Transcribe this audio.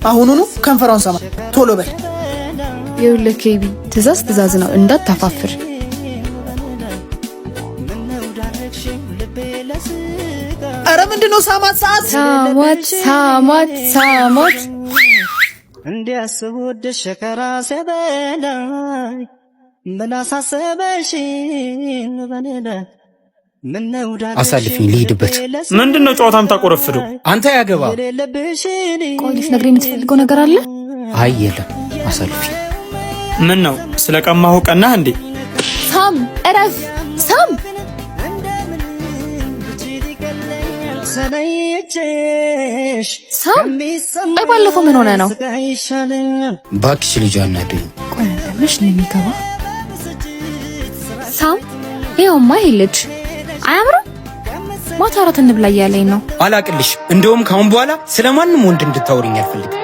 አሁኑኑ ከንፈሯን ሳማ። ቶሎ በል። ይኸውልህ ኬቢ፣ ትእዛዝ ትእዛዝ ነው፣ እንዳታፋፍር። ኧረ ምንድነው? ሳማት፣ ሰዓት። ሳማት፣ ሳማት፣ ሳማት። እንዲያስቡድሽ ከራሴ በላይ ምን አሳሰበሽ በኔ ላይ? አሳልፊኝ ልሂድበት። ምንድን ነው ጨዋታ የምታቆረፍደው? አንተ ያገባ። ቆይ፣ ልትነግረኝ የምትፈልገው ነገር አለ? አይ የለም፣ አሳልፊኝ። ምን ነው፣ ስለ ቀማሁ ቀናህ እንዴ? ሳም፣ እረፍ ሳም። ሳም፣ ቆይ፣ ባለፈው ምን ሆነ ነው? እባክሽ ልጅ አናደኝ። ቆይ አንተ መች ነው የሚገባ? ሳም፣ ይኸውማ ይሄ ልጅ አያምርም? ማታ እራት እንብላ እያለኝ ነው። አላቅልሽ። እንደውም ካሁን በኋላ ስለማንም ወንድ እንድታወሪኝ አልፈልግም።